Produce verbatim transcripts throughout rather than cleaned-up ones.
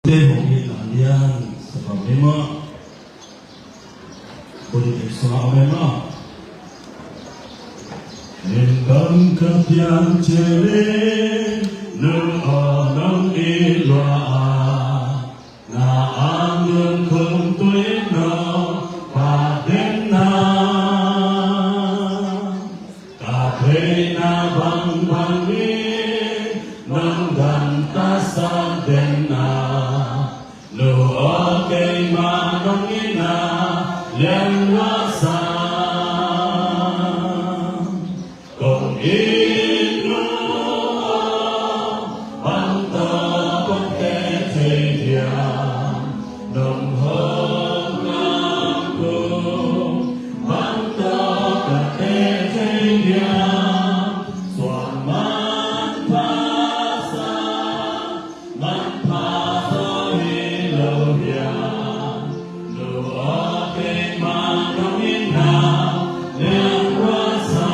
Te hong it a lian sa pam ni maw? Body extra a om e maw? Min bang ka pian cele, nu aw nong it lua a, na ang nun khum tui no, pa den na. Ka theihna bangbang in nong gamta sa den a, nu aw keima nong itna lianluasa. Kong it nu aw, bang tawh kong teh thei diam, nong hong ngak uh, bang tawh ka teh thei diam, suang manpha sa, manpha zaw hi lo hiam, nu aw keima nong itna lianluasa.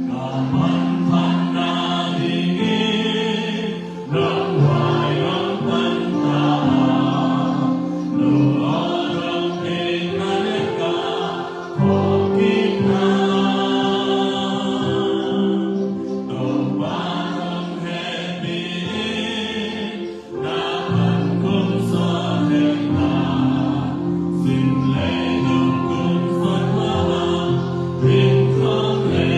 Ka manphatna dingin nong huai nong pan ta a, nu aw dong keima lianka khawm kik na. Topa nong hehpih in, na phat kong sawt thei ta, sim lei nong kong sawt lua a, ring khawm lei.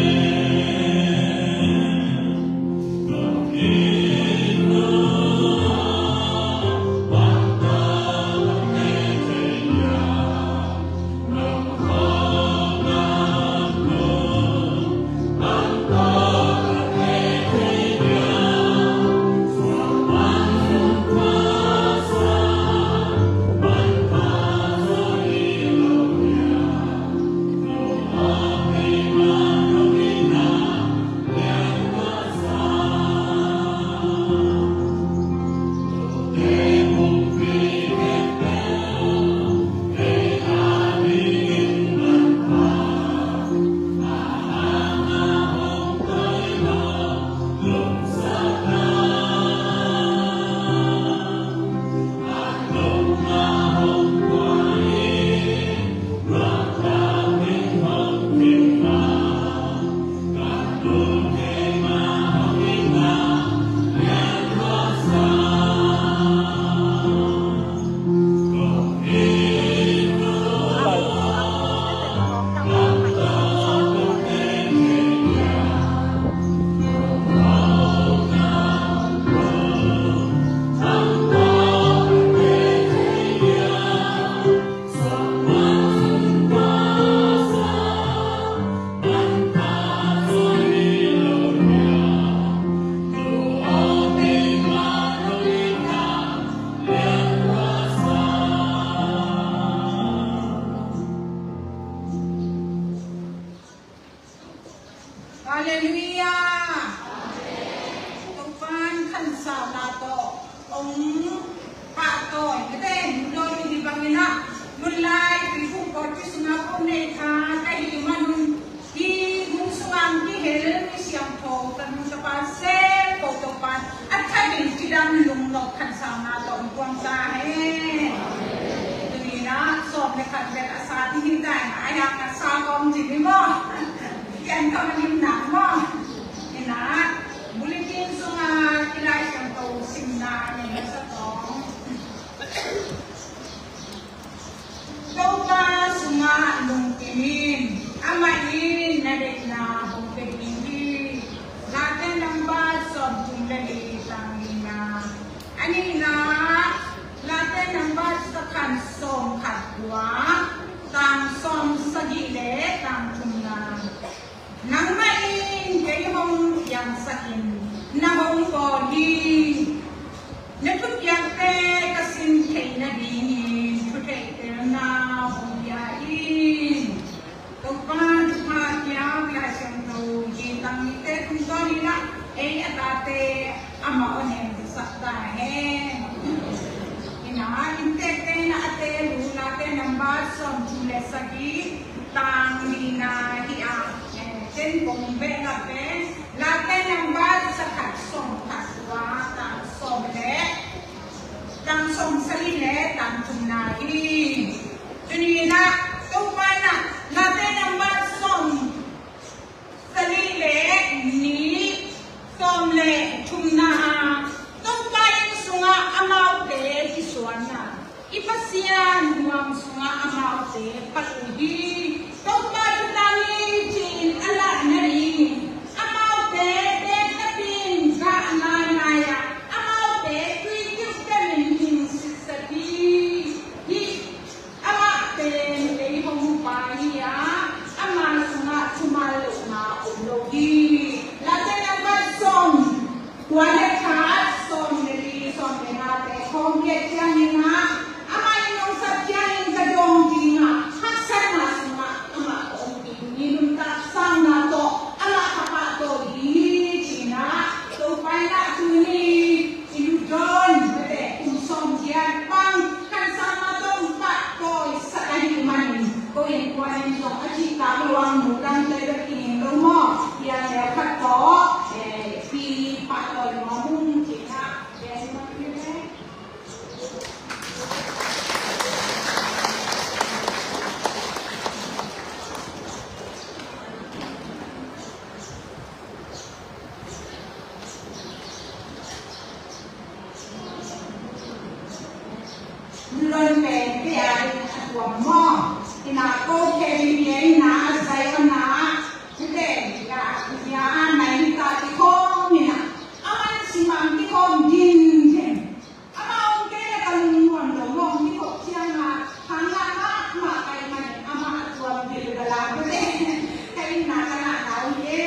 Kong it nu aw, bang tawh kong teh thei diam, Halleluiah. Topa'n khansauna tawh hong pahtawi na te, hong dawi hi bangin ah, nunlai tuiphum pawlpi sungah ko nei kha ka hih manun, hih hong sungah hong kihel mi siangtho, ka nu ka pa sem ko Topa'n a thakin cidam lungnop khansauna tawh hong kuang ta hen. Tuni-in ah sawm le khat bek a sa ding hi ta in ah, a hiang a sa kawm cin hi maw? Pian kha manin nak maw? Ina, bulletin sunga i Lai Siangtho simna a neu masa tawng. Topa sungah lungkim in, amah in na deihna hong pia ding hi. Late namba sawmthum le li, tang lina. A nihna, Late namba zakhat sawmkhat kua, tang sawmsagih le tang thumna. Nangmah in kei hong piangsakin na hong bawl hi. Na thupiakte ka sin theih nadingin thutheihtelna hong pia in. Topa thupha pia Lai Siangtho hi. Tang nihte tungtawnin ah ei a tate amah aw nemsak ta hen. Ina, inntekte in ah a teel uh Late namba sawmthum le sagih, tang lina hi a, eh, ten kong behlap e. Late namba zakhat sawmkhat kua, tang Patu hi. Topa thutang hi ci-in a lah nading, amaute bek napi-in gah nainai a, amaute tui kiuh temin hing sitset hi. Hih amah pen lei hong upa hi a, ama sungah thuman lohna om lo hi. Late nambat sawm kua le khat, sawm le li, sawm le ngate khawng giat ciangin ah, amah in hong sap ciangin ka dawng ding a, haksatna sungah amah ka om ding hi. Nuntak sangna tawh amah ka pahtawi ding hi ci-in ah, Topa in ah tuni i lutdawn mate kum sawm giat bang khansangna tawh pahtawisak ahih manin, ko innkuan in zong a cihtak lo ang, nu dangte bek kingin lo maw? Pian le khat tawh, eh, pi pahtawi nuam ung ci-in ah, pian nuam ung. Lon pen te a ding a tuam maw? Ina ko khe bi bia ina a zai a na. Te ya ya a nai ni ta ti khawm ina. A man si man ti khawm din din. Amah hong kei le ka lungnuam lo, hong kikhop ciangin, hang ngah mahmah ka hih manin, amah a tuam bil ka la bek. Ka itna ka ngahna uh hi.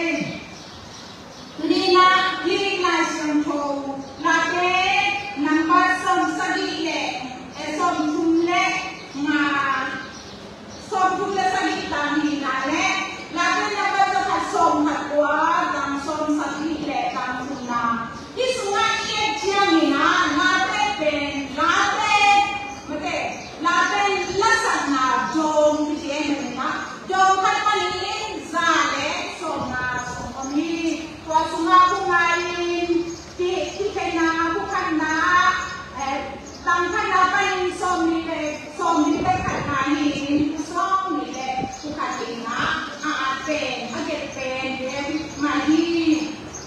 Tuni-in ah, hih Lai Siangtho Late nambat sawm sagih le, eh, sawm thum le nga, sawm thum le sagih tang nihna le, Late nambat zakhat sawm khat kua, tang sawm sagih le tang thumna. Hih sungah i et ciangin ah, Late pen, Late, mate, Late lasakna dawng kici ahih manin ah, dawng khat panin za le sawmnga sung om hi. Tua sungah kong ngai in, Ki, kikhenna, kukhatna, eh, tang khatna panin sawmnih le, sawmnih le khatna hi in, sawmnih le kukhat hi in ah, a at pen, a gelh pen, eh, mah hi.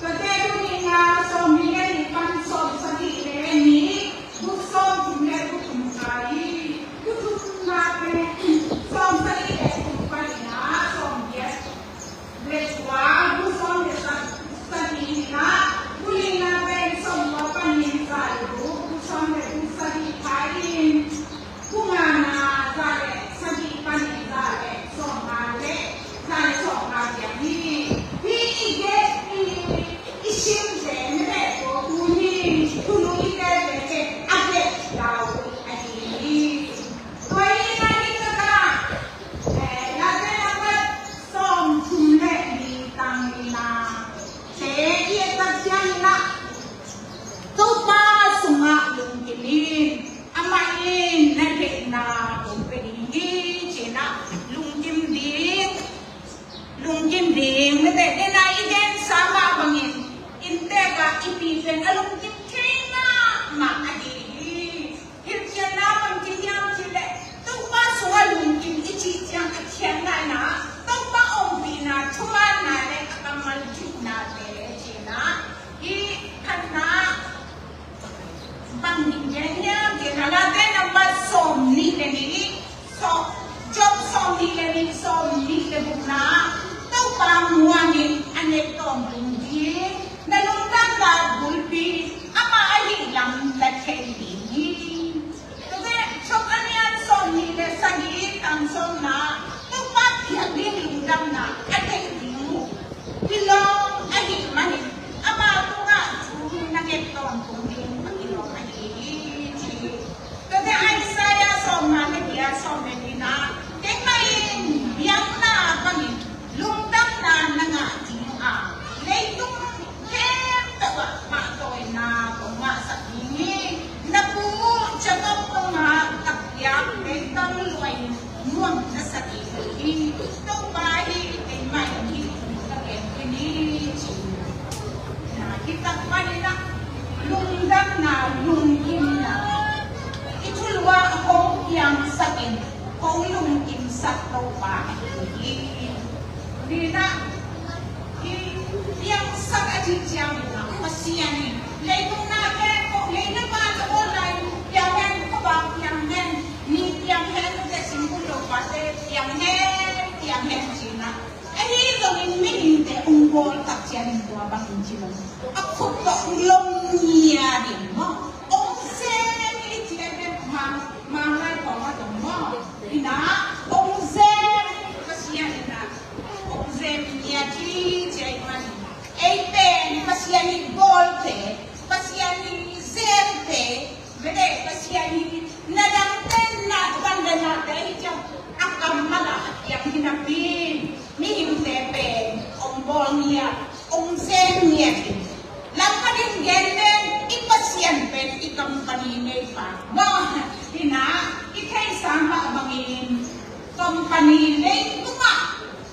Tuate tuni in ah, sawmnih le nih pan sawmsagih le nih, bu sawmthum le bu thum kha hi. Bu thumna pen, sawmsagih le thum pan in ah, sawmgiat le kua, bu sawm le sa, sagih hi in ah, bu lina pen sawmkua panin za le guk, bu sawm le guk sagih kha in, bu ngana za le sagih panin za le sawmnga le, za le sawmnga ciang hi. Hih i gelh, i, i simte mete ko tu hi, tu nu i gelte pen a gelh lau ahi hi. Tua hi in ah hih takah, eh, Late nambat sawmthum le li tang nihna te i et tak ciangin ah, Topa sungah lungkim in, amah in na theihna hong pia ding hi ci-in ah, lungkim ding, lungkim ding, mete, den a i gensa mah bangin, inntek ah i pi pen a lungkim thei mahmah ahi hi. Hilhcianna bang ci hiam cih leh, Topa sungah lungkim i cih ciang a khiatna in ah, Topa ompihna, thumanna le a kammal thuhna te ci-in ah, hih khatna bang ding gen hiam cih leh, Late nambat sawmnih le nih, sawm, Job sawmnih le nih, sawmnih le gukna, Topa muang in a nget tawntung ding, na lungdamna bulpi, amah ahih lam na thei ding hi. Tua pen, Job a lian sawmnih le sagih, tang sawmna, Topa piak ding lungdamna a theih ding uh kilawm ahih manin, ama tungah thu na nget tawntung ding a kilawm ahi hi, ci hi. Tua pen Isaiah sawmnga le giat, sawm le nihna, keimah in biakna bangin lungdamna na ngah ding a, leitung khempeuh ah pahtawina kong ngahsak ding hi. Na pu Jacob tungah ka piak leitang luai nuam na sa ding hi. Topa hi, keimah in hih thu ka gen khin hi, ci hi. Hih tak panin ah lungdamna, lungkimna i thulu ah hong piangsak in, hong lungkimsak Topa ahi hi. Ni na, i piangsak a cih ciangin ah, Pasian in leitung na khempeuh, lei le van a bawl lai, piang hen, khuavak piang hen, ni piang hen, te singkung lo pate bawl tak ciangin tua bangin ci lo. A khut tawh lom ngiat in maw, ong sem in i ci a pen Mang, Mang Lai Thawng a tong maw. Ina, ong sem in Pasian ina, ong sem ngiat hi ci a i man. Ei pen Pasian i bawlte, Pasian i zemte, mete Pasian i na dangte na, dang na te hi ciang a kammal a kiang hi napi, mihingte pen ong bawl ngiat, ong sem ngiat hi. Lam khat in gen pen i Pasian pen i company nei pa maw. Ina, i theihsa mah bangin company leitungah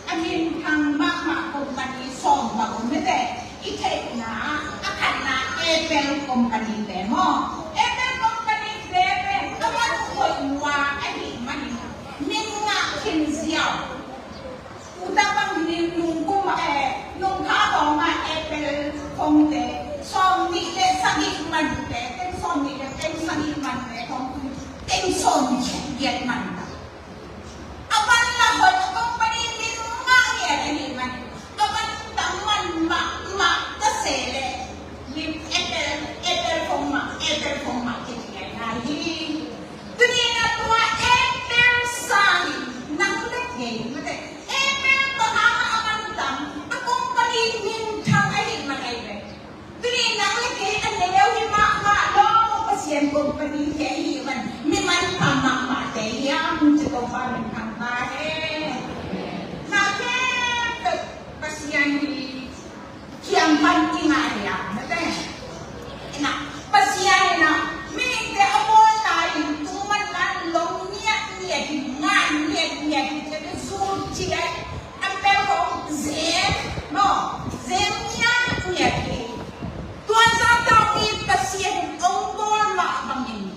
a minthang mahmah company sawm bang om mete. I theihna a khatna Apple company te maw. Apple company te pen a man hoih lua ahih manin min ngah khin ziau. Uta bang ni nung kum eh nung kha hong ma Apple phone te sawm nih le sagih man te, teng sawm nih le teng sagih man te, hong teng sawm giat man ta. A van la hoih a company min ngah ngiat ahih man a van tam man mah mah ta se leh lim Apple, Apple phone mah, Apple phone mah kici ngai ngai hi. Tuni na tua Apple sangin nang le kei mate Apple bang a van tam a company minthang ahih man ai ve. Tuni nang le kei a neu hi mahmah lo, Pasian company te hi man, mi manpha mahmahte hiam ci Topa min thang ta hen. Na khempeuh Pasian hi kiang pan i ngah hi a, mate. Ina, Pasian ina, mihingte a bawlna in tung man nan lom ngiat ngiat hi, ngah ngiat ngiat hi, te zul ci ai. An tel khong zem maw, zem ngiat ngiat hi. Tua zah tawh i Pasian in ong bawl mah bangin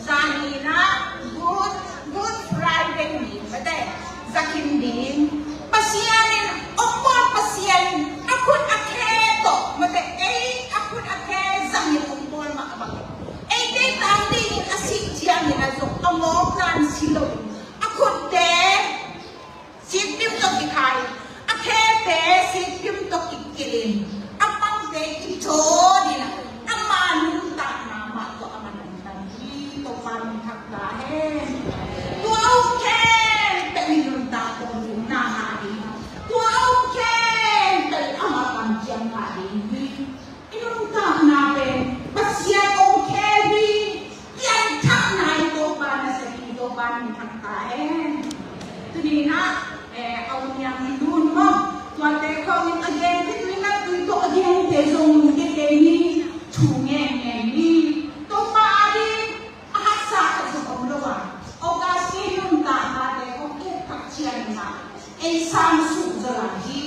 zan ni na Good, Good Friday ni mate, zakim ding Pasian in ong bawl, Pasian in a khut a khe tawh mate, ei a khut a khe zangin ong bawl mah bangin eite tang dingin a sih ciangin a zong a mawk dan si lo in a khutte sikpim tawh kikhai, a khete sikpim tawh kikilin, a pangte kicaw dina, ama nuntakna mah tawh a man ong tan hi. Topa min thang ta hen. Tua ong khempeuh i nuntak tawh nunna ngah ding, tua ong khempeuh i ama pang ciang ngah ding hi. I nuntakna pen Pasian ong khel hi. Pianthakna i Topa nasep hi. Topa min thang ta hen. Tuni na eh, a uniang i lun maw, tuate khawngin a gen te tuni na tui tawh a gen te zong lun te te ni. Thu ngen ngen ni. Topa a ding a haksa khat zong om lo a, August i nuntaknate hong et tak ciangin ah ei sang suk zaw lai hi.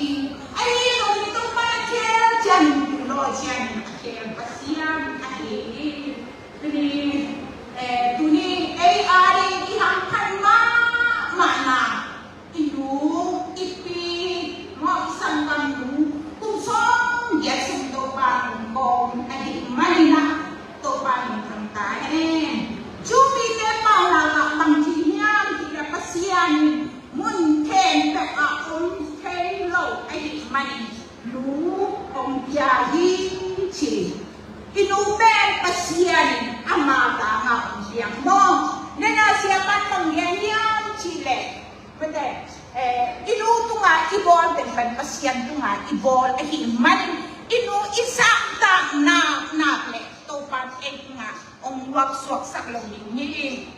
Ahi zongin Topa a khel ciangin tul lo a ciangin a khel Pasian ahi hi. Tuni eh, tuni ei a ding i hamphat mahmahna i nu i pi maw, i sanggam nu kum sawm giat sung Topa nung kawm ahih manin ah Topa min thang ta hen. Cupite pauna lah bang ci hiam cih leh Pasian in mun khempeuh ah om thei lo ahih manin nu hong pia hi ci. I nu pen Pasian in ama tangah hong piang maw. Nena sia pan bang gen hiam cih leh Mate, eh, i nu tunga i bawl penpen Pasian tunga i bawl ahih manin i nu i zahtak nak nak le Topan ei tunga hong luaksuaksak lo ding hi.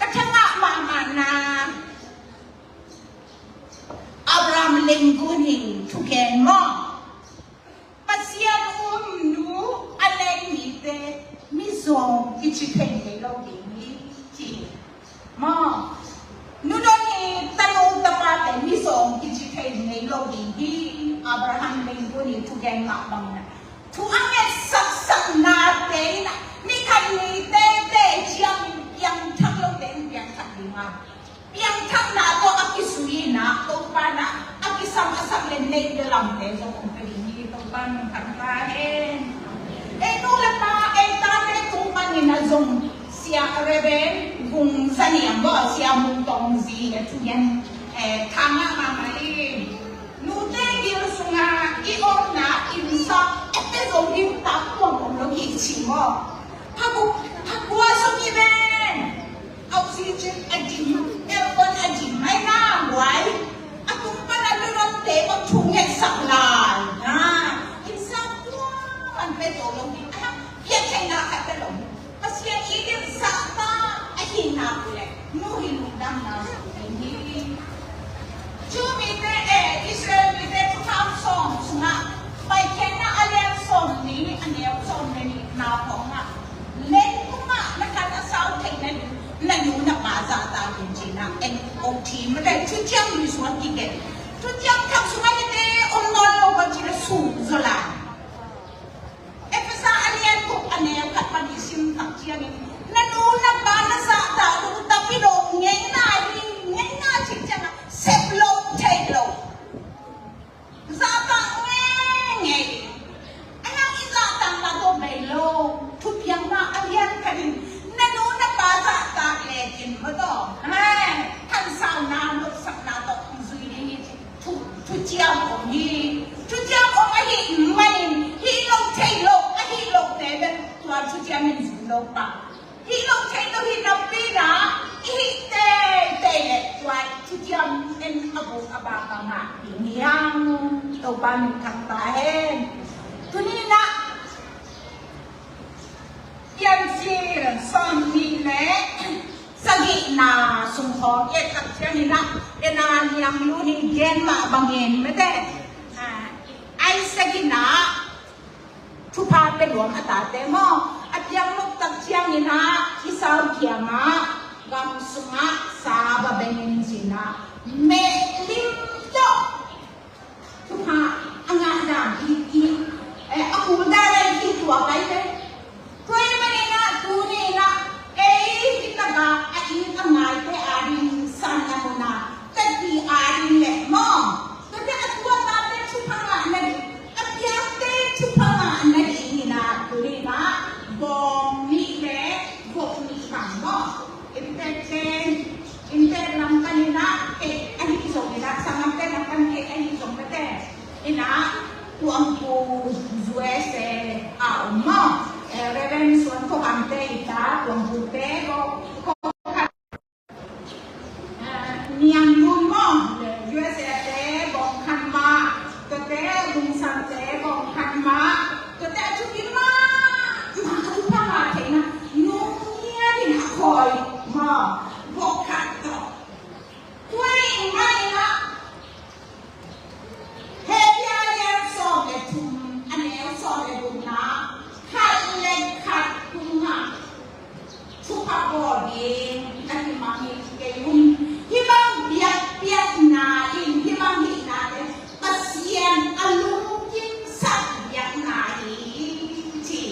Ka thangah mahmahna Abraham Lincoln in thugen maw. Pasian um nu a leng mite mizawng kici thei ngei lo ding hi ci. Maw, nu don hi tanu tapate mizawng kici thei ngei lo ding hi. Abraham Lincoln in thugen ngah bangin ah thu a ngetsaksaknate in ah ni khat ni teitei ciangin piangthak lote in piangthak ding a piangthakna tawh a kisui in ah Topa in ah a kisam a sak le neih le lamte zong hong pia ding hi. Topa min thang ta hen. Ei nu le pa, ei tate tung panin ah zong Sia Reverend Vung Za Niam baw, Sia Mung Tong Zi a thugen eh, thang ah mahmah hi. Nute gil sungah i omna innsak ete zong inntak kuam om lo hi ci maw? Phaguk, phagua sung i ven. Oxygen a dim, aircon a dim mai na guai. A tung pan a lulonte bang thu ngetsak lai na. Innsak kuam an pe zo lo hi. Ahi hang piak theihna khat pe lo hi. Pasian i ding zahtak ahih nak leh nu hi lungdamna zong ding hi. Jew mite, eh, Israel mite Thukham sawm sungah Paikhiatna a lian sawm nih a neu sawm le nihna khawngah lengkung ah na khan a sau theih nading na nu na pa zahtak in ci-in ah N O T mate Thuciam Lui sungah kigen. Thuciam Thak sungah hihte om nawn lo bang ci-in ah sum zaw lai. Efesa a lian guk a neu khat pan i sim tak ciangin na nu na pa na zahtak uh tapi lo ngeina hi, ngeina cih ciangah sep lo, theih lo, zahtak ngeingei. Ahi hang i zahtakna tawh bei lo. Thupiakna a lian khat in na nu na pa zahtak lekin maw tawh, hai, khansauna, lotsakna tawh zui ding hi ci. Thu, thuciam om hi. Thuciam om ahih manin hih lo thei lo ahih lote bel tua thuciam in zui lo pah. Hih lo thei lo hi napi-in ah i hih teitei leh tua thuciam in a buk a bak bangah ding hi hang. Topa min thang ta hen. Tuni-in ah Piancil sawmnih le sagihna sung khawng i et tak ciangin ah, en a, Niang Lun in gen mah bangin mate, ah, Isaac in ah thupha pia nuam a tate maw, a piang luk tak ciangin ah Esau kiangah gam sungah sa va beng in ci-in ah meh lim tawh thupha a ngah dan i, i, eh, a kul dan a i tuak ai ve. Tua ahih manin ah tuni-in ah ei hi takah a it a ngaite ading san a nunah teci ading leh maw, tuate a tuate thupha ngah nading, a piangte thupha ngah nading in ah tuni-in ah bawng nih le gok nih bang maw, innteekte, innteek lam panin ah kei ahi zongin ah, sanggamte lam pan kei ahi zong mate in ah, Tuangpu U S A a om maw, eh, Reverend Suan Kho Kamte i ta, Tuangpute ko, ko, eh, Niang Lun maw, U S A te bawng khat mah, tuate Bungsang te bawng khat mah, tuate a thupi mahmah, a thupha ngah theihna nung ngiat in a khawi maw, bawng khat tawh. Tua ahih manin ah Hebru a lian sawm le thum a neu sawm le gukna, khat le khat tungah thupha bawl ding a kimang hi kei un. Hih bang biakpiakna in hih bang hihnate Pasian a lungkimsak biakna hi ci.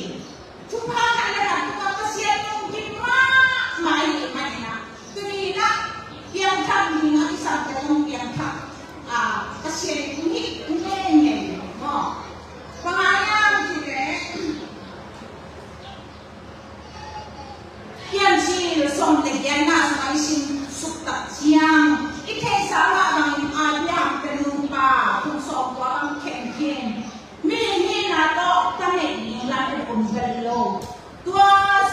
Thupha khat le khat tungah Pasian lungkim mahmah ahih manin ah, tuni-in ah piangthak ding a kisapte zong piangthak, ah, Pasian in hih ngeingei maw. Bang hang hiam cih leh Piancil sawm le giatna sungah i sim suk tak ciang i theihsa mah bangin Abraham te nupa kum sawmkua bang khenkhin mihing hihna tawh ta neih ding lam pek om bel lo. Tua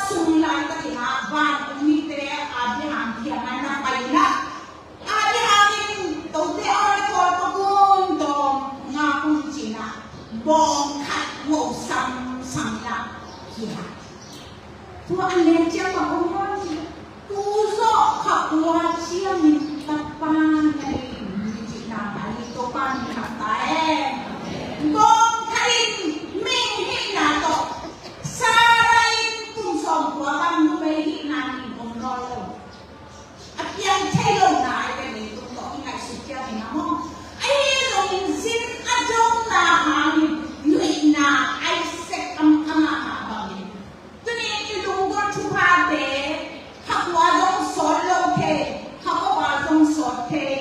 sung laitakin ah van um mite Abraham kiangah na pai in ah, Abraham in tote aw le khawl pakun tawm ngak un ci-in ah bawng khat muh samsam in ah kiha. Tua a len ciang bang om maw ci. Tu zawh kha tua ciangin tapa na hi hi cihna mah hi. Topa min thang ta hen. Bawng khat in mihing hihna tawh Sarah in kum sawmkua bang numei hihna in om nawn lo. A piang thei lo na ai ve, leitung tawh i ngaihsut ciangin a maw. Ahi zongin zin a dongna hangin nuihna Isaac a ngah mah bangin tuni-in i lunggulh thuphate, kha kua zong sawt lo thei, kha kua zong sawt thei,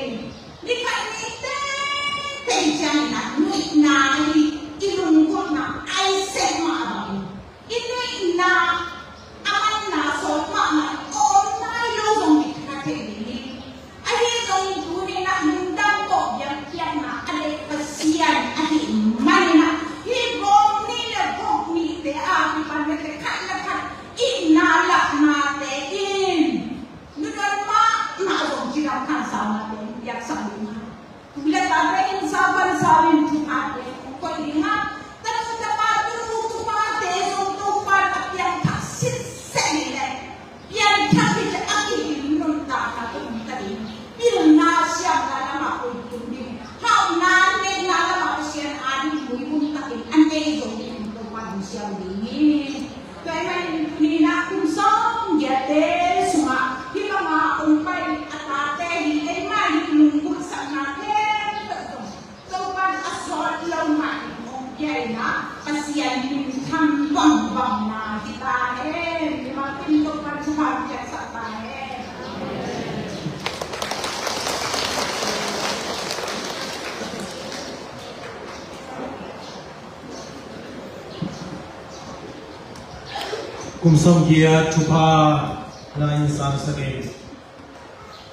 Kum sawmgiat thupha na in samsak in,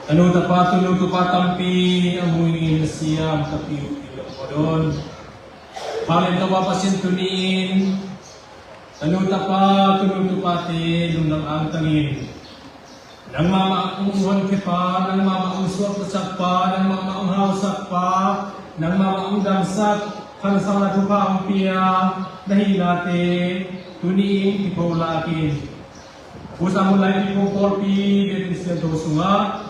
tanu tapa, tunu tupa tampi a mu in a siam, tapi uh in a pawdon. Pha le tapa Pasian tuni in, tanu tapa, tunu tupate lungdam angtangin, nangmah mah hong honkhia-pa, nangmah mah hong suaktasak-pa, nangmah mah hong hausak-pa, nangmah mah hong damsak, khansakna thupha hong pia na hihnate tuni in kipho lakin, Pu Sam Hun Lai Pi Pum pawlpi biakinn siangtho sungah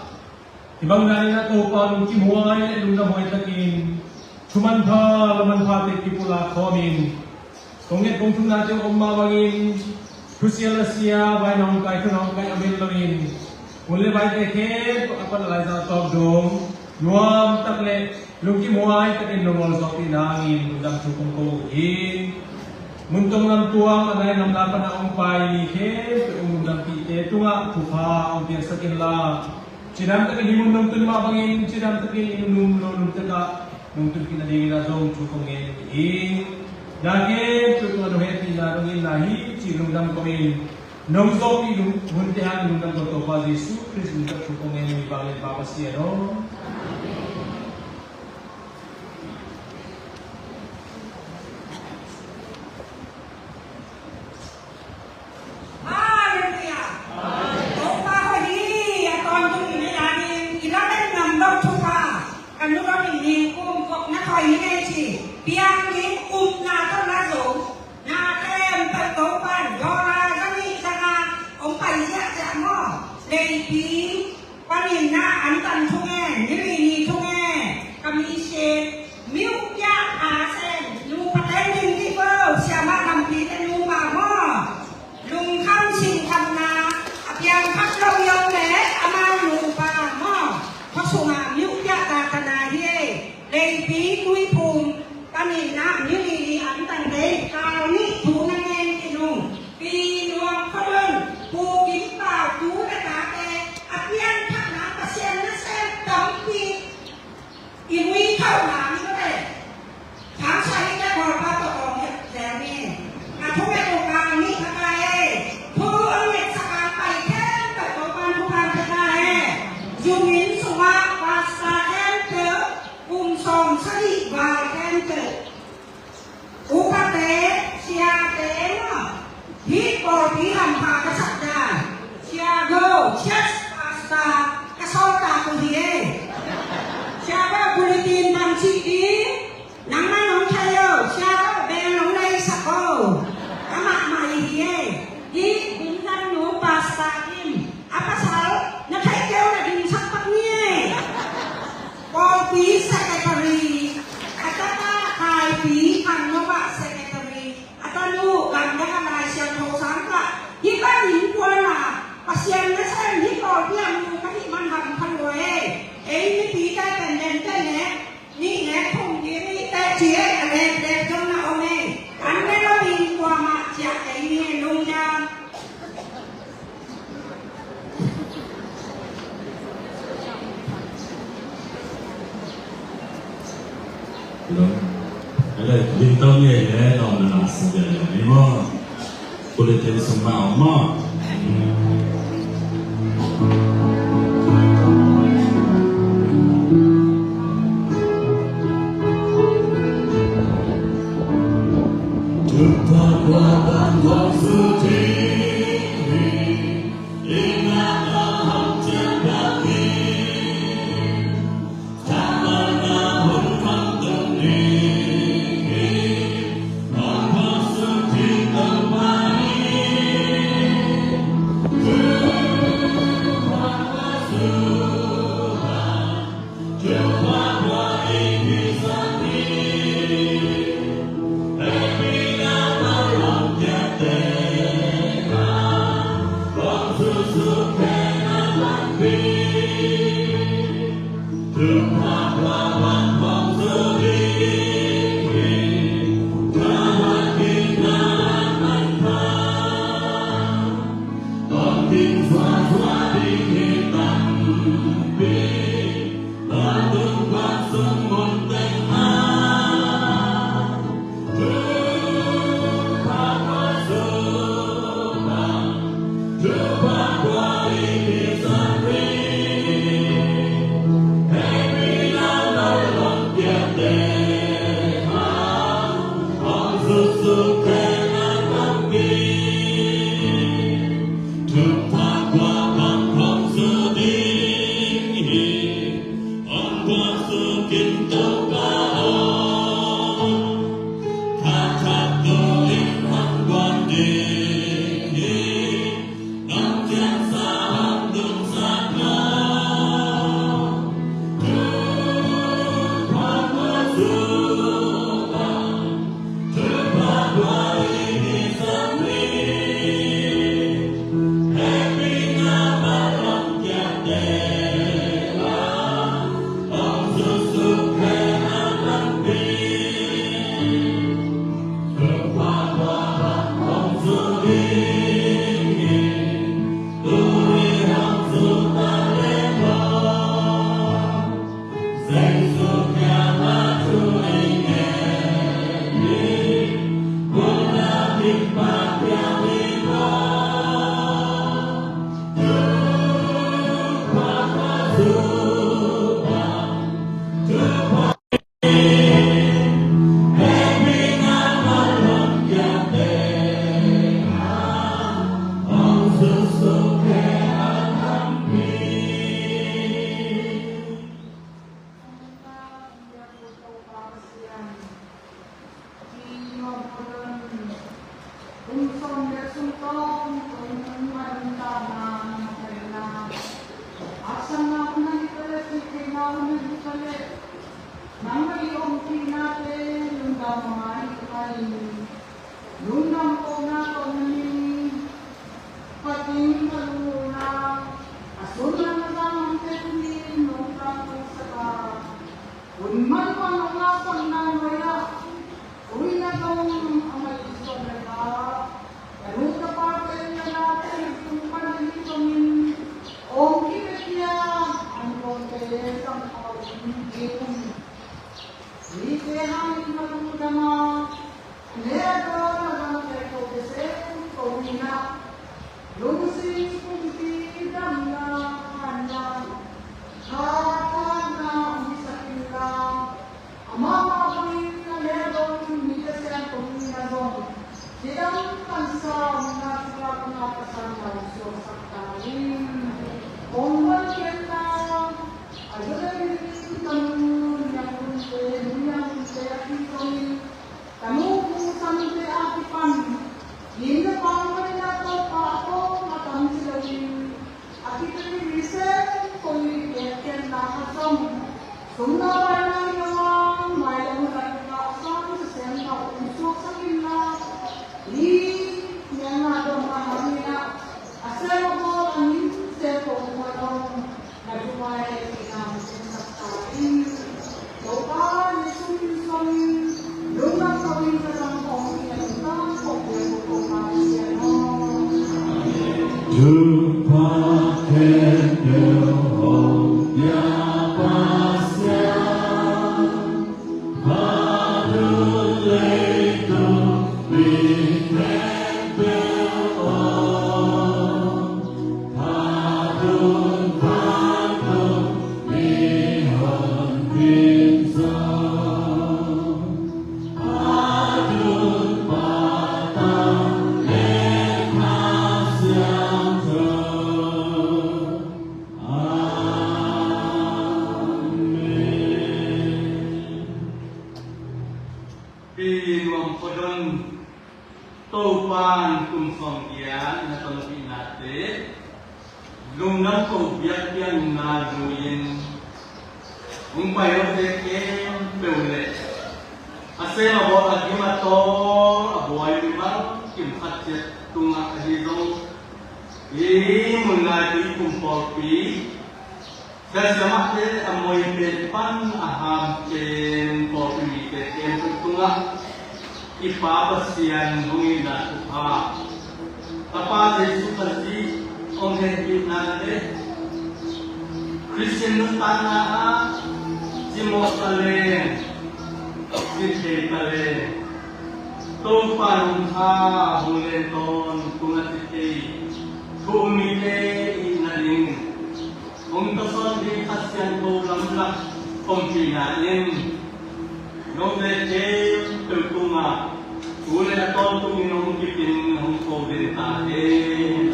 hih bang dan in a Topa lungkimhuai leh lungdamhuai takin thu manpha, la manphate kipulak khawmin, kong nget kong thumnate om mah bangin, thusia lasia, vai nawngkai, thu nawngkai a bel loin, hun le vaite khempeuh a pan a laizang tawp dong nuamtak le lungkimhuai takin lungol zawhpih nangin lungdam thu kong ko uh hi. Mun tawng lam tuam a nai ngamla pan a hong pai mi khempeuh hong lungdampihte tungah thupha hong piaksak inla, cidam takin hih mun nong tun mah bangin, cidam takin i nunum lo nuntakah nong tun kik nadingin ah zong thu kong ngen uh hi. Na khempeuh tungah nong hehpihna, nong itna hi cih lungdam ko-in, nong zawhpih hunte hangin lungdam ko, Topa Jesu Khrist min tawh thu kong ngen uh hi. Vang le Pa Pasian aw. Halleluiah. Topa hoih hi. A tawntung in a ding i lamen ngam lo thupha, ka nu lo in ning kum kop na thoi hi ngei ci. Biakinn upna tawh na zo na khempeuh Topa in dollar za nih za nga hong pai ziahziah maw. Leipi panin na antan thungen, nilini thungen, ka mi si miu piak a sen, nu pateng ding ti bo, siamah lampi te nu mah maw. Lungkham singkhamna a piang khat lo yong le amau nupa maw, khuasung a miu piak ta ta na hi ei. Leipi tuiphum panin na nilini antan dei kal nih thu na ngen ki nung. Pi Nuam Khuadon, Pu Kim Pau, tu le tate a pianthakna Pasian nasem tampi i muithauhna mi ko le. Thangsa hi te Kawlpa tawh awng hiak zel ni. A thunget uh kang nih kha kai ei. Thu a ngetsak a pai khempeuh Topan thupha pia ta ei. Zung inn sungah pastor khempeuh kum sawm sagih val khempeuh, upate, siate maw, hih pawlpi hampha ka sak dan, Sia Go, church pastor ka sawltak uh hi ei. Sia Go, bulletin bang cih ding, nangmah nong thei o, Sia Go, beng nong leisak o, amah mah hi ei. Hih Bun Zan Nu pastor in a pasal na theih kei uh na dingsak pak ni ei. Pawlpi secretary, a tapa Kaipi Khan Nova secretary, a tanu Gamdang a Lai Siangtho sang tah. Hih bangin kuana Pasian nasem hih pawlpi a mu ka hih man hampha lua ei. Ei mipite pen den te nek nih nek thum ding nih teh ci ei, a lepdep zong na om ei. An ne lo in kuamah ciah ei ni, lungdam. Bulletin sung mah om maw. Pi Nuam Kho Don, Topa'n kum sawmgiat na tawh na pihnate lungdam ko biakpiakna lui-in hong pai lote khempeuh leh a sem a bawl, a gim a tawl a buai mimal kim khat ciat tungah ahi zong i Munlai Tuiphum pawlpi, Siasia mahte a moi pen pan a ham pen pawlpi mite khempeuh tungah i Pa Pasian hong itna thupha, Tapa Jesu Khazih hong hehpihna le Khristian nuntakna ah cimawh taleng, cithei taleng, Topa nung kha hong len tawntung a cithei thu um mite itna ding hong tawsawn ding Kha Siangtho lamlak ompihna in note khempeuh tungah tu le a tawntungin hong kipin hong ko den ta hen.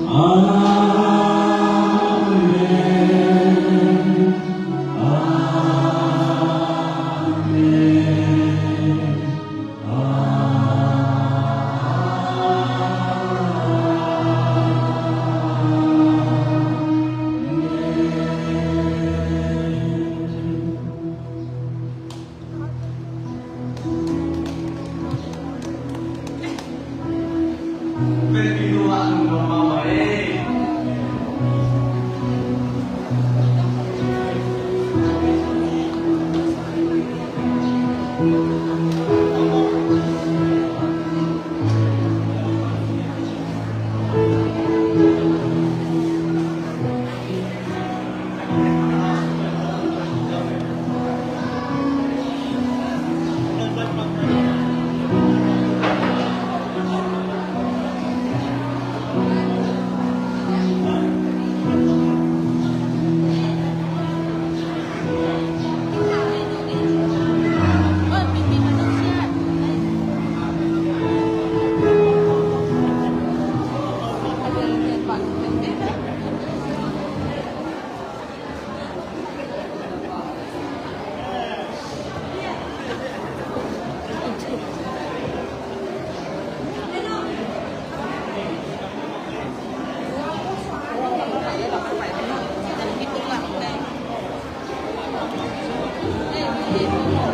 Amen. Amen.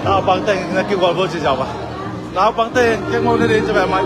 Naupangte na kigual vo ci zau ba. Naupangte kek mo ne de ci ba mai.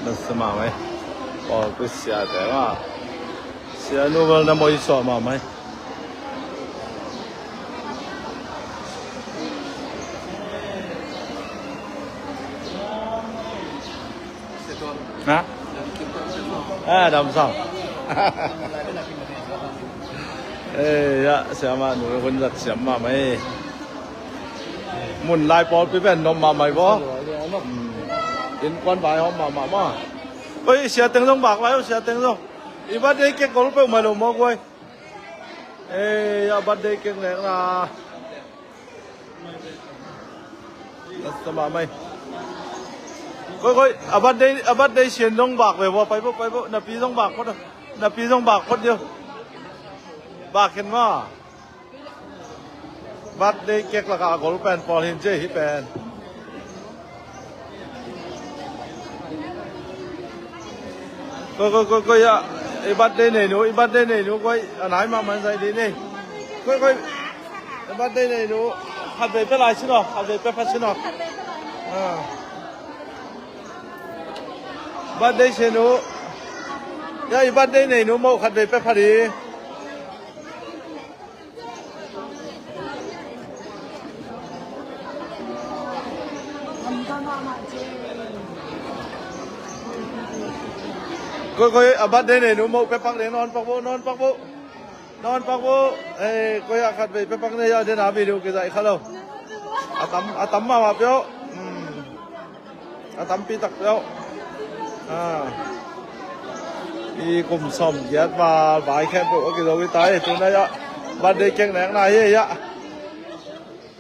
Nasa mahmah ei. Pawlpi siate mah. Sianu bel na moisuah mahmah ei. Ha? Ah, damsau. Eh, ya, siamah nu hun zat siam mahmah ei. Mun lai pawlpi pen nuam mahmah ei baw. Hmm. Innkuan vaihawm mahmah maw. Oi, sia teng zong bak lai o, sia teng zong. I birthday cake gol peuhmah lo maw guai. Eh, ya birthday cake nekna. Nasa mahmah ei. Koi, koi, a birthday, a birthday sian zong bak ve baw, pai baw, pai baw. Na pi zong bak phot, na pi zong bak phot dih o. Bak khin maw. Birthday cake lakah a gol pen pawl hi ci ei, hih pen. Koi, koi, koi, koi, ya. I birthday nei nu, i birthday nei nu, koi, a nai mahmah zai dih ni. Koi, koi. I birthday nei nu. Khatvei pia lai sin aw, khatvei pia pha sin aw. Ah. Birthday sian nu. Ya, i birthday nei nu maw, khatvei pia pha dih. Koi, koi, a birthday nei nu maw, pia pak ding, na hon pak bo, na hon pak bo. Na hon pak bo. Eh, koi, a khatvei pia pak ni, ya, den a video kizaih kha lo. A tam, a tam mahmah peuh. Hmm. A tampi tak peuh. Ah. I kum sawmgiat val vai khempeuh a kizo hi ta ei, tu nai-ah birthday cake nekna hi ei ah.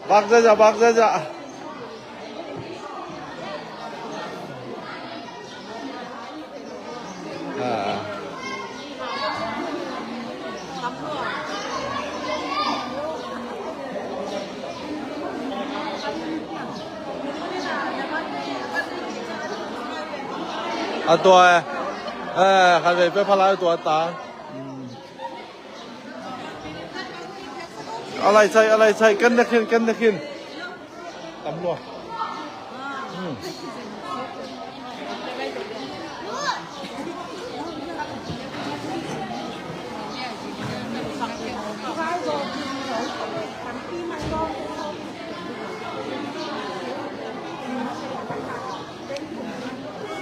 Bak zaza, bak zaza. Ah. A tua e. Eh, khatvei pia pha lai a tua ta. Hmm. A lai sai, a lai sai, kan na khin, kan na khin. Tam lua. Hmm.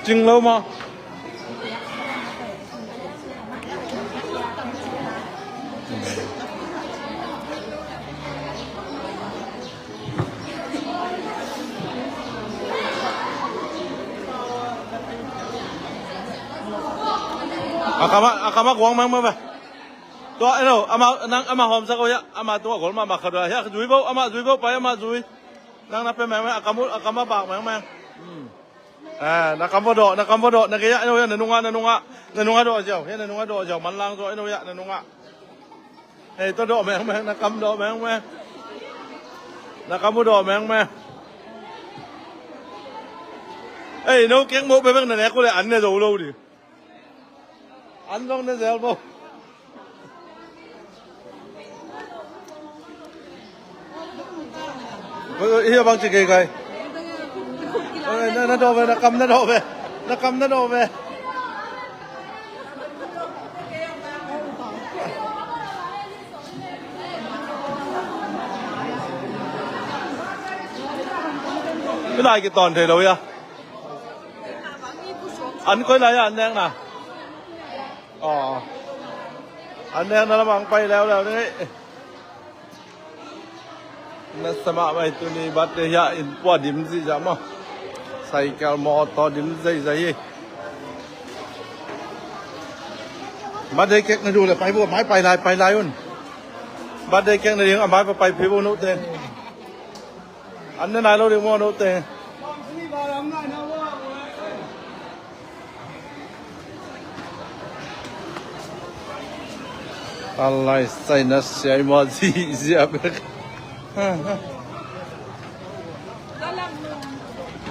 Cing lo maw. A kama, a kama guang mang mang ve. Tua, eno, ama, nang, ama hawmsak uh hiah, ama tua gol mahmah khat uh hiah, zui bo, ama zui bo, pai ama zui. Nang na pe mengmeng, a kam uh, a kam a bak mengmeng. Hmm. Ah, na kam va dawh, na kam va dawh, na kei ah, eno hiah, na nungah, na nungah, na nungah dawh ziau, hiah, na nungah dawh ziau, manlang zaw, eno hiah, na nungah. Hei, tua dawh mengmeng, na kam dawh mengmeng. Na kam uh dawh mengmeng. Ei, no kek moh peuhpeuh na nek uh leh an ne zo lo ding. An zong ne zel bo. Oi, oi, hia bang ci kei kai. Oi, na, na dawh ve, na kam na dawh ve. Na kam na dawh ve. Hih lai kitawn thei lo hia. An koi lai ah an nekna. Aw. An nekna lamah ang pai leuleu ding ei. Nasa mahmah ei, tuni birthday hiah inn pua dim zihziah maw. Cycle mawtaw dim zeizai hi. Birthday cake na duh leh pai bo, mai pai lai, pai lai un. Birthday cake na ding a mai pai pai phei bo note. An ne nai lo ding maw note. A lai sai, na sia ei maw, zihziah bek.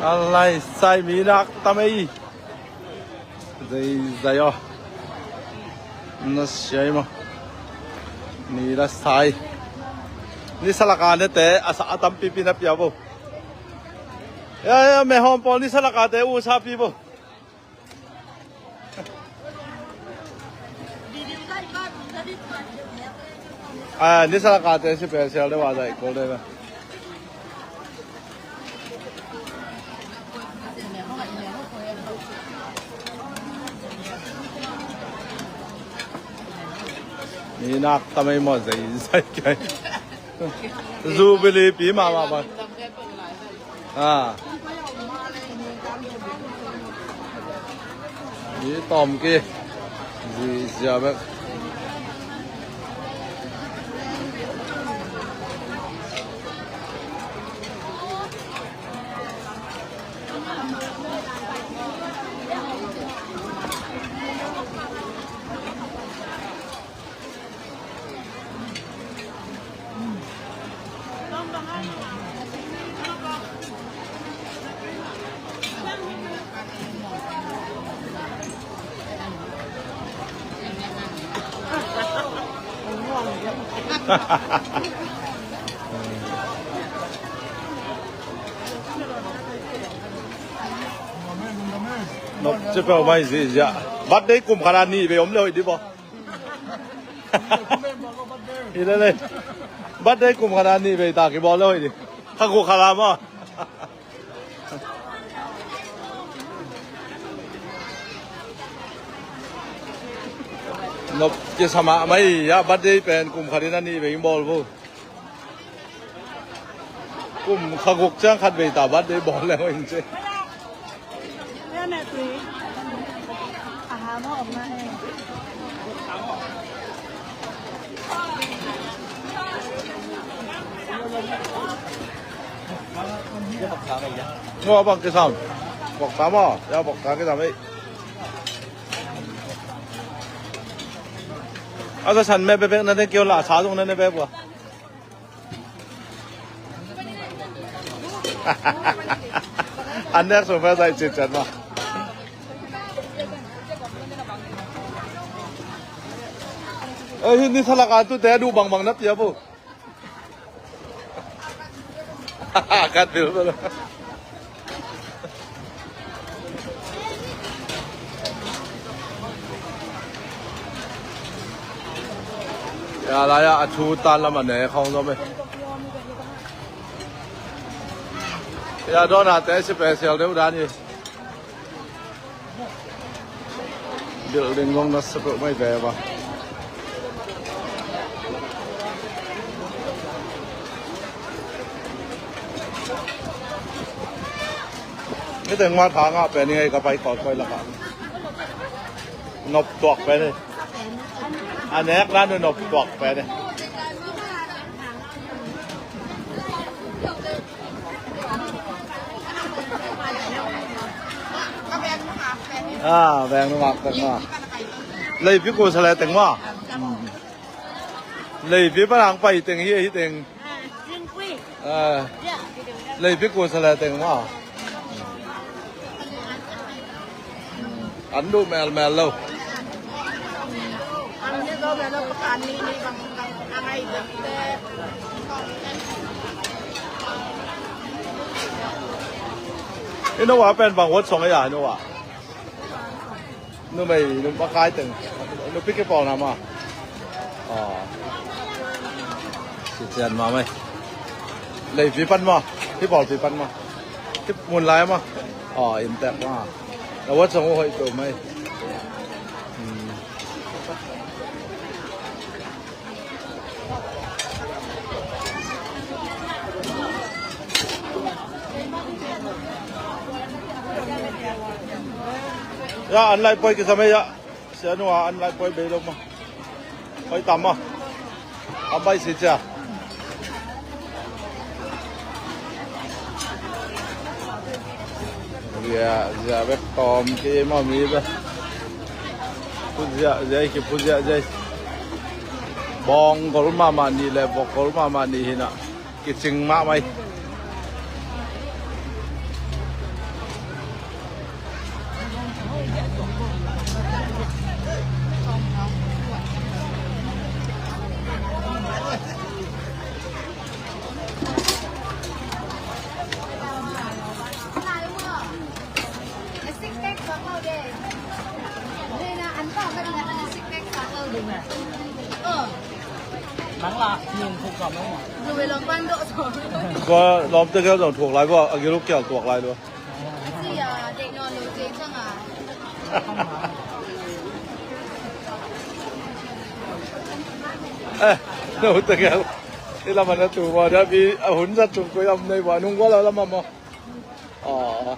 A lai sai, mi nak tam ei. Zeizai aw. Na sia ei maw. Ni la sai. Nisa laka nete a sa a tampipi na pia bo. Ya, ya, mehawm pawl nisa laka te uh sa pi bo. A, ni salakate special deuh a zaih kol deuh a. Ni nak tamai maw, zai zai kai. Jubilee pi mahmah bang. A. Ni tawm ki. Zi zia bek. Nop ci peuh mai zihziah. Birthday kum khat a nih vei om le hoih dih baw. Hi le le. Birthday kum khat a nih vei ta kibawl le hoih dih. Kha kuk khat a maw. Nop kisa mahmah hi a, birthday pen kum khat in a nih vei in bawl vo. Kum kha guk ciang khat vei ta birthday bawl leng ing ci. Nua bang kisam. Bok ta maw. Ya bok ta kisam ei. A sa san me bebek na ne kio la sa zong na ne bebek bua. An nek sung fa zai cit cit ma. Ei, hi ni salak a tute a duh bangbang na pia bu. Kat bil bel. Ya, lai ah a thu tan lam a ne khawng zom e. Ya, dawn a te special deuh dan hi. Building zong na sa peuh mai ve va. Ni teng ma tha ngah pen i ngei ka pai kawikawi lakah. Nop tuak pen hi. A nek dan uh nop tuak pen hi. A, veng numei teng ma. Leipi kul sa le teng ma. Leipi pan hong pai teng hi, hi teng. A, leipi kul sa le teng ma. An duh melmel lo. I nupa pen bang huat song a, i nupa. Numei, numei kai teng. Nupi kipawlna ma. Aw. Kician mahmah hi. Leipi pan maw? Hih pawlpi pan maw? Hih mun lai maw? Aw, inntek maw? Na huat song uh hoih peuhmah hi. Hmm. Ya, an lai poi kisam e ya. Sia nua an lai poi bei lo maw. Hoih tam maw. An bai si cia. Zia, zia bek tawm kei maw mi bek. Phu zia, zia i ki phu zia, zia i. Bawng gol mahmah nih le bawk gol mahmah nih hi na. Kicing mahmah hi. Nang lah, nung thuk kam nang. Tua lawmte khel zong thuk lai bua, a giluk kial tuak lai lua. Eh, no tegel. Ila mana tu ma da bi a hun sa tung ko yam nei wa nung wa la la ma mo. Aw.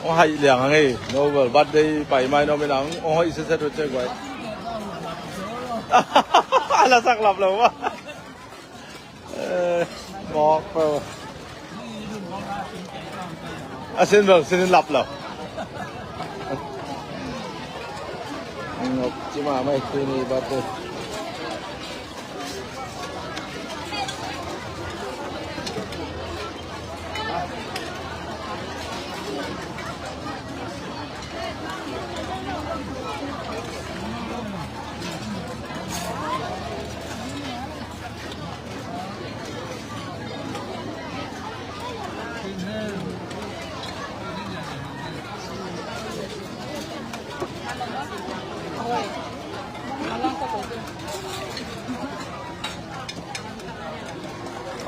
Ong hai liang ang ei. No bel birthday pai mai no mi nang ong hai se se tu che guai. Ala sak lap lo wa. Eh, mawk peuh. A sin lo, sin lap lo. Ngop ci ma mai tuni batu.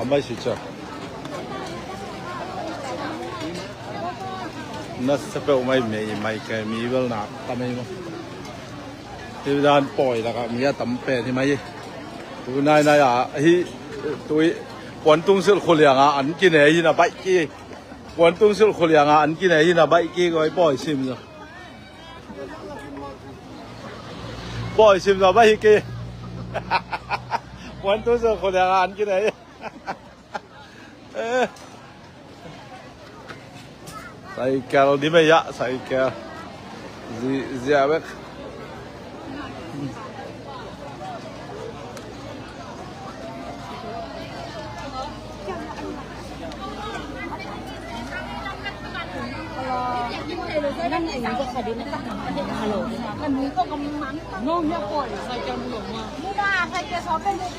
A mai si cha. Na sa peuh mai mei mai kai mi bel na ta mai ma. Hi dan pawi lakah mi a tam pen hi mai hi. Tu nai nai a hi tu hi puan tung silh khuliang a an kine hi na baih ki. Puan tung silh khuliang a an kine hi na baih ki koi pawi sim zo. Pawi sim zo baih hi ki. Puan tung silh khuliang a an kine hi. Eh. Cycle di mai ya, cycle. Zi, zia bek.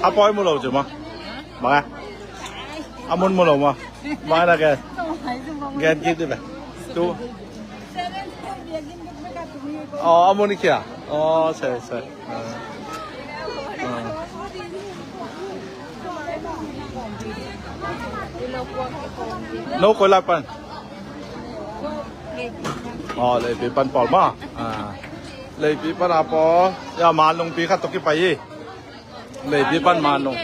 A pawi mu lo ci ma. Bang a. A mun mu lo ma. Bang a na gen. Gen kik di bek. Tu. Aw, a mun i kia. Aw, se, se. Aw. Aw. No koi lai pan. Aw, Leipi pan pawl ma. Aw. Leipi pan a pawl. Ya, Manlungpi khat tawh kipai hi. Leipi pan Manlung.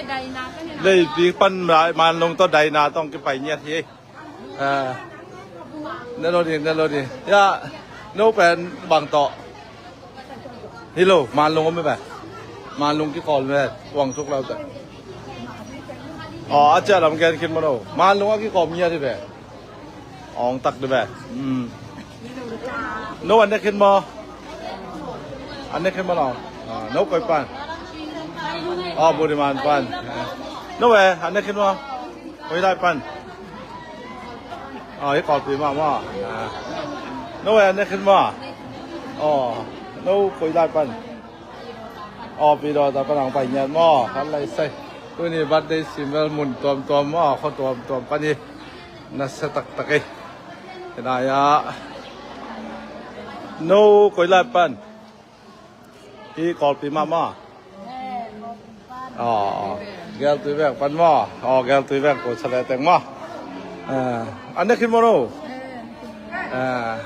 Leipi pan Manlung tawh Daina tawh kipai ngiat hi. Ah. Ne lo ding, ne lo ding. Ya, no pen bang tawh. Hi lo, Manlung om hi ve. Manlung kikawm hi ve. Kuang suk lo teh. Aw, a ciah lam gen khin maw no. Manlung a kikawm ngiat hi ve. Awng tak di ve. Hmm. No an ne khin maw. An ne khin maw no. Ah, no koi pan. Aw, Budiman pan. No ve, an ne khin maw. Koi lai pan. Aw, hi kawlpi mah maw. Ah. No ve, an ne khin maw. Aw, no koi lai pan. Aw, pi daw ta pan ang pai ngiat maw. Kan lai sai. Tuni birthday sim vel mun tuamtuam maw. Kho tuamtuam pan hi. Nasa taktak ei. Hi nai ah. No koi lai pan. Hi kawlpi mah maw. Aw, geltui veng pan maw. Aw, geltui veng ko sa le teng maw. Ah, an ne khin maw no. Ah.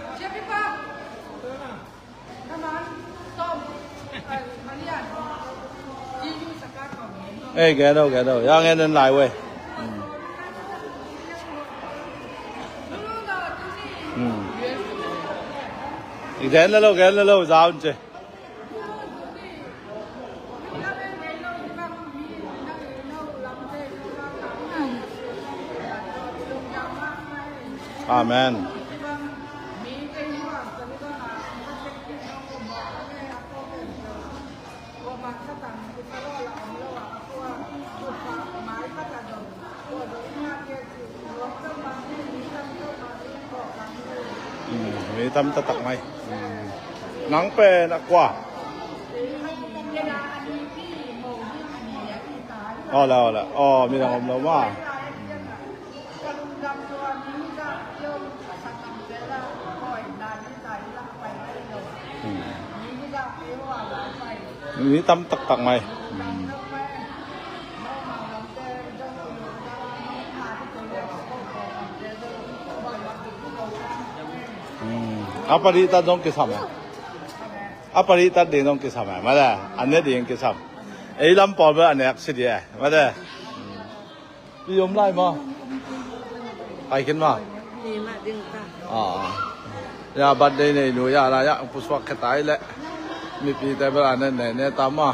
Ei, gen o, gen o. Ya, ngen en lai wei. Hmm. I gen la lo, gen la lo, za un ce. Amen. Hmm, mi tam taktak mai. Hmm. Nang pen a kua. Aw la, aw la. Aw, mi dang om lo ma. Hmm. Mi tam taktak mai. Hmm. A paditat zong kisam a. A paditat ding zong kisam a. Mate, a ne ding kisam. Ei lam pawl bel a nek si ding a. Mate. Pi om lai maw? Pai khin maw? Ni mah ding ta. Ah. Ya, birthday nei nu ya la ya, pusuak khe tai le. Mipi te bel a ne ne ne ta maw?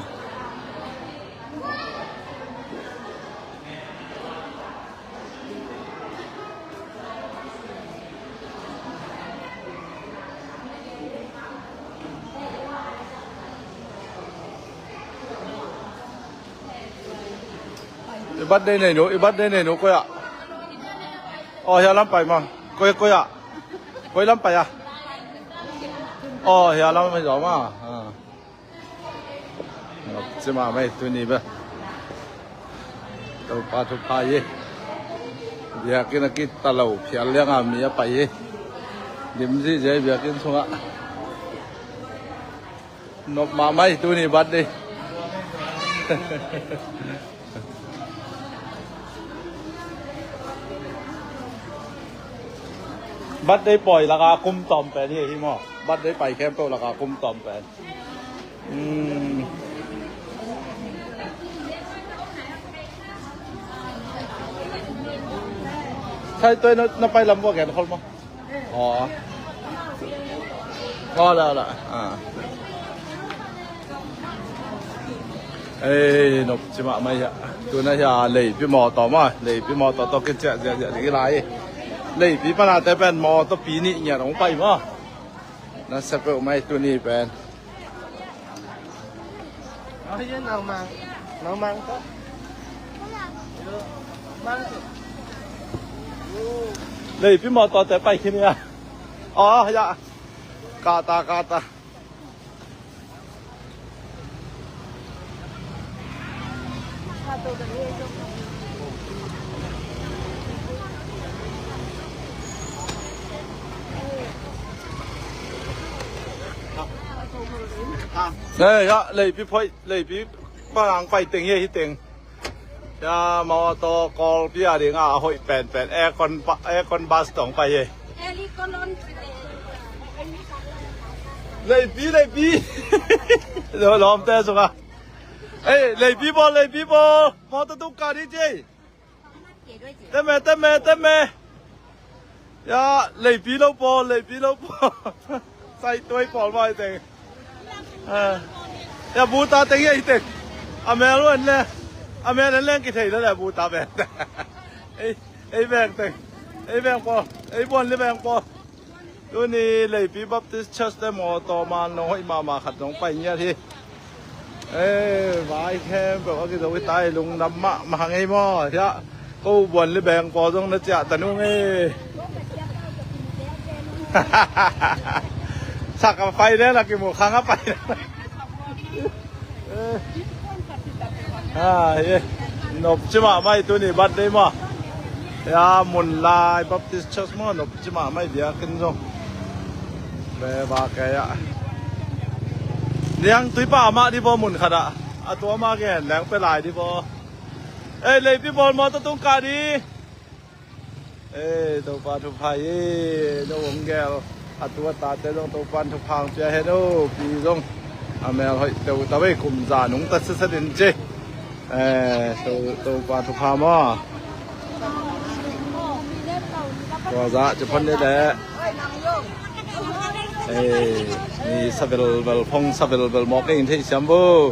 I birthday nei nu, i birthday nei nu koi ah? Oh, hia lam pai ma. Koi, koi ah? Koi lam pai ah? Oh, hia lam pai zaw ma. Ah. Nop ci mahmah hi tuni bel. Topa thupha hi. Biakinn a kita lo phial liang a mi a pai hi. Dim zihziah hi biakinn sungah. Nop mahmah hi tuni birthday. Birthday pawi laka kum tawm pen hi, hi maw? Birthday pai khempeuh laka kum tawm pen. Hmm. Sai tuai na, na pai lam vua gen khol maw? Aw. Aw, la, la. Ah. Ei, nop ci mahmah hia. Tuna hia, leipi mawtaw maw, leipi mawtaw tawh kiciah ziahziah ding hi lai. Leipi panate pen mawtaw pi nih ngiat hong pai maw. Na sepeuh mai tuni pen. Leipi mawtawte pai khin ia. Aw, ya. Kata, kata. Hei, ya, leipi phoih, leipi bang pai teng hi, hi teng. Ya, mawtaw Kawlpi a ding a hoih penpen, aircon ba-, aircon bus tawh pai hi. Leipi, leipi. Lo, lawmte sungah. Ei, leipi bawl, leipi bawl. Mawtaw tung kah ding ci. Temme, temme, temme. Ya, leipi lo pawl, leipi lo pawl. Sai tuai pawl mai teng. Ah. Ya, buta teng ya hi teng. A mel en le. A mel en leng kithei le le buta beng. Ei, ei beng teng. Ei beng pawl. Ei buan le beng pawl. Tuni Leipi Baptist Church te mawtaw man nong hoih mahmah khat nong pai ngiat hi. Eh, vai khempeuh a kizo hi tai, lungdam mahmah hang ei maw. Hiah ko buan li beng pawl zong na ciah ta nung ei. Sak a pai le la kimu khang a pai. Ah, ye. Nop ci mahmah hi tuni birthday maw. Ya, Munlai Baptist Church maw, nop ci mahmah hi biakinn zong. Be ba ke ya. Niang tui pa mah di bo mun khat ah. A tua mah gen leng pe lai di bo. Eh, leipi bawl mawtaw tung kah di. Eh, Topa thupha hi, no hong gel. A tu a tate zong Topa thupha hong pia hen o, pi zong. A mel hoih teu ta vei kum za nung ta siasia din ci. Eh, To-, Topa thupha maw. Tua za ci phon ni le. Eh, ni sa velvel phong sa velvel mawk in thei siam bo.